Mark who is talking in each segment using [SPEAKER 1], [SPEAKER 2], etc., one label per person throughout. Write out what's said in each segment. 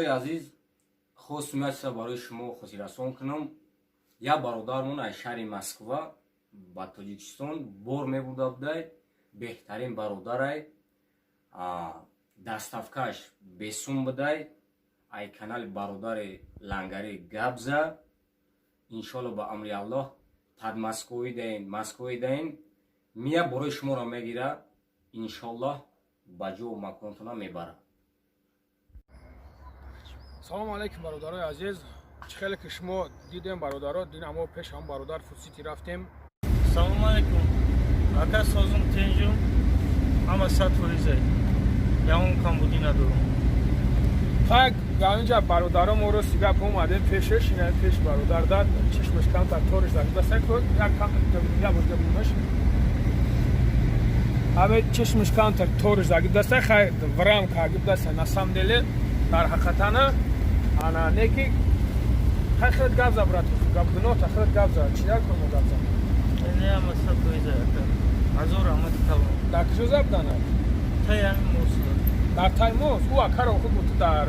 [SPEAKER 1] Азиз, хостум як чиза барои шумо хотиррасон кунам. Як бародармон аз шаҳри Москва ба Тоҷикистон бор мебурда будай. Беҳтарин бародарай, доставкаш бесум будай. Ай канали бародари Лангари Габза. Иншолло, ба амри Аллоҳ, Подмосковье даин, Москваи даин, мия борои шуморо мегира, иншоллоҳ, ба ҷову маконтона мебара.
[SPEAKER 2] Салому алайкум, бародарои азиз. Чӣ хеле ки шумо дидем, бародаро, дина мо пеш ҳам бародар Фудсити рафтем.
[SPEAKER 3] Салому алайкум, ака. Созум, тинҷум, ҳама 100%, ягон камбудӣ надорум.
[SPEAKER 2] Так, инҷа бародаро, мо рости гап омадем пешеш, ина пеш бародар дад чишмаш камтар ториш даста як як бор габинаш, ҳаме чишмаш камтар ториш дагиб даста. Хай, врам кагиб даста, на самом деле, дар ҳақиқатана ана неки. Хай, хеле гап за, брат, гап гуноҳта, хеле гап за. Чӣ дар кор мо гап за?
[SPEAKER 3] Не, ҳама 100%, ака, ҳазор раҳмати калон.
[SPEAKER 2] Дар куҷо забдана?
[SPEAKER 3] Тай ҳамин мост.
[SPEAKER 2] Дар тай мост. Ӯ акаро худ бу ту дар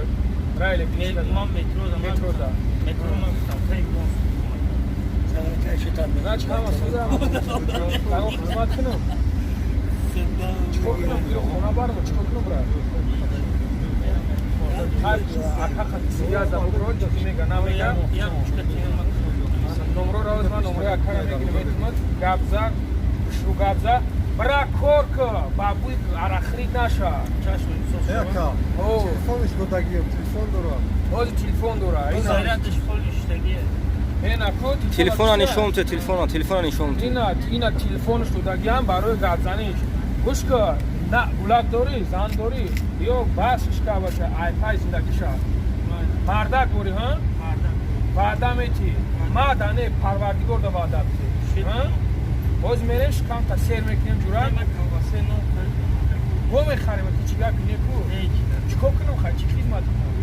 [SPEAKER 2] райли.
[SPEAKER 3] Ман метро.
[SPEAKER 2] Метро да.
[SPEAKER 3] Метро ман гуфтам, тай мост.
[SPEAKER 2] Значит, ҳама соза, ҳама хизмат кунам. Чикор кунам? Биро хона бармо, чикор кунам, брат? Ака қати за букро, чӣ мега, намега. Номро равоз, ман номрои акара мегирам, метумад гап за, шу гап за. Бра, кор ка, бабуи арахрид наша.
[SPEAKER 4] Ака, телефониш додагием, телефон дора.
[SPEAKER 2] Ҳозир телефон дора.
[SPEAKER 3] Зарядаш холи шудагие.
[SPEAKER 1] Телефона нишон те, телефона, телефона нишон те.
[SPEAKER 2] Ина телефонш додагиам барои гапзаниш. Гӯш ка, на гулак дорӣ, зан дорӣ ё басш ка баша, айпай зиндагиша. Мардак дорӣ, ҳа? Ваъда метӣ. Мада не, Парвардигор да ваъда битӣ. Боз мерем, шикамта сер мекунем, ҷура. Бо мехарем, ту чӣ гапи неку? Чикор кунам, хай, чӣ хизмат кунам?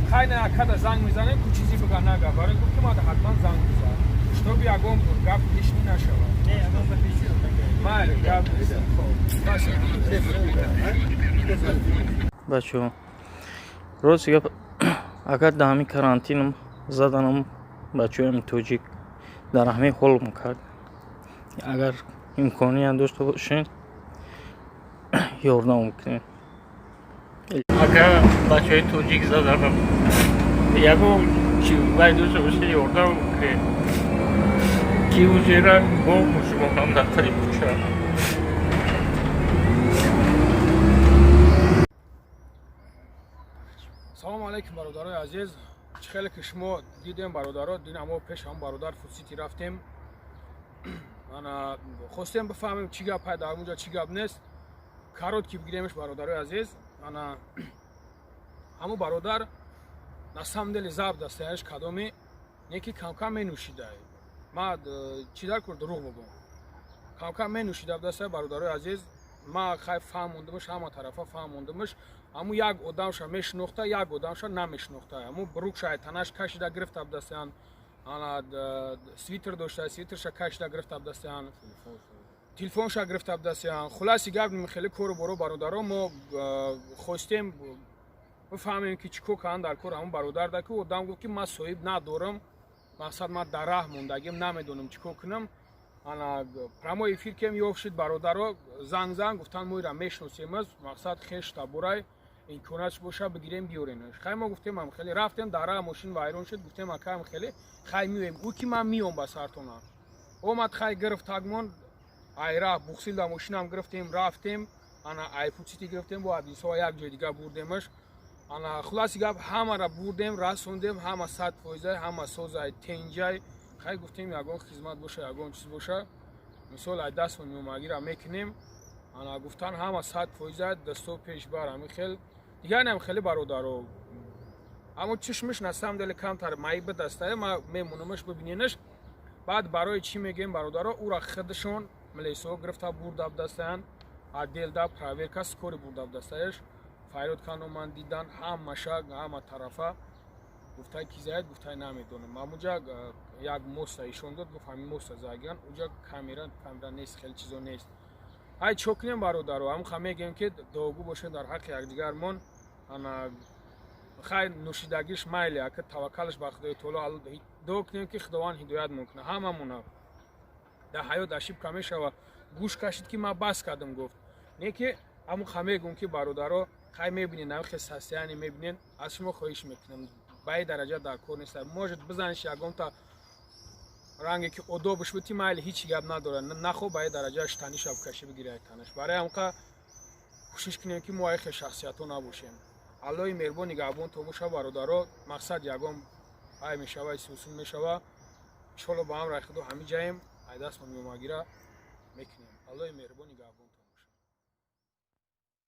[SPEAKER 2] Хай, на, акада занг мезанем, ку чизи бигӯ нага. Барои гуфт, ки мада ҳатман занг бизан. Чтобы ягон гап лишний нашавад. Майли, гап нест. Хоб.
[SPEAKER 3] Бачаҳо, рости гап, агар дар ҳамин карантинам заданам, бачаҳоям тоҷик дар ҳамин ҳолм кард. Агар имконият дошта бошед, ёрдам кунед. Ака, бачаҳои тоҷик заданам, ягон чи вай дошта бошед, ёрдам кунед, ки узера бо мушмонам дар тари кӯча.
[SPEAKER 2] Салому алайкум, бародарои азиз. Чӣ хеле ки шумо дидем, бародаро, дина мо пеш ҳам бародар Фудсити рафтем. Ана хостем бифаҳмем, чӣ гап ҳай дар онҷа, чӣ гап нест. Короткий бигиремш, бародарои азиз. Ана ҳамун бародар на самом деле заб дастаяш кадоми неки камкам менӯшидай. Ма чӣ дар кор дурӯғ бигӯм, камкам менӯшида дастая, бародарои азиз. Ма хай фаҳмондимш, ҳама тарафа фаҳмондимш. Ҳамун як одамша мешинохта, як одамша намешинохта. Ҳамун брукша танаш кашида гирифта дастаян. Ана свитер дошта, свитерша кашида гирифта дастаян, телефонша гирифта дастаян. Хулоси гап, хеле кору боро, бародаро, мо хостем бифаҳмем, ки чӣ кор карданд дар кор ҳамун бародар да, ки одам гуфт, ки ман соҳиб надорам, мақсад, ман дар раҳ мондагим, намедонам чӣ кор кунам. Ана прямой эфир кем ёфт шуд, бародаро, занг зан гуфтанд, мо ира мешиносемаз, мақсад, хеш табурай, имконатш боша, бигирем, биёренаш. Хай, мо гуфтем, ам хеле рафтем, дар раҳ мошин вайрон шуд. Гуфтем, акаам, хеле хай миёем. Ӯ ки ман миём ба сартона омад. Хай, гирифт тагмон, айра бухсил да мошинам гирифтем, рафтем. Ана айфуцити гирифтем, бо Адисова як ҷои дига бурдемаш. Ана хулоси гап, ҳамара бурдем, расондем, ҳама 100%, ҳама созай, тенҷай. Хай, гуфтем, ягон хизмат боша, ягон чиз боша, мисол, ай дастмон меомагира мекунем. Ана гуфтан, ҳама 100%, дасто пеш бар. Ҳамин хел дигарнам хеле, бародаро. Аммо чишмиш на самом деле камтар маиба дастая, ма мемонамаш, бибиненаш. Баъд барои чӣ мегӯем, бародаро, ӯра худашон милисо гирифта бурда дастаян, отделда проверка скорый бурда дастаяш. Фарёд кан, дидан, ҳамаша, ҳама тарафа. Гуфтай, ки заяд, гуфтай, намедонам. Амуҷа як моста ишон дод, гуфт, ҳамин моста загиан, уҷа камера, камера нест, хеле чизо нест. Ай, чо кунем, бародаро? Ҳамха мегӯем, ки дуогӯ бошем дар ҳаққи якдигармон. Ана Хай, нӯшидагиш майли, ака, таваккалаш ба Худои Таоло. Дуо кунем, ки Худованд ҳидоят мекунад ҳамамона. Дар ҳаёт ошибка мешава. Гӯш кашид, ки ман бас кардам, гуфт. Не ки ҳамун ха мегӯм, ки бародаро, хай, мебинен, навхе состояние мебинен. Аз шумо хоҳиш мекунам, ба ин дараҷа дар кор нест. Может, бизаниш ягонта ранге, ки одобш бути, майли, ҳеҷ гап надорад. Нахо ба ин дараҷа штаниша бикашӣ, бигири танаш. Барои ҳамқа кӯшиш кунем, ки мо айхе шахсиятҳо набошем. Аллоҳи меҳрубон нигаҳбон то боша, бародаро. Мақсад, ягон ай мешава, исусун мешава, иншолло, ба амраи Худо ҳамин ҷаем, ай дастмо меомагира мекунем. Аллоҳи меҳрубон нигаҳбон.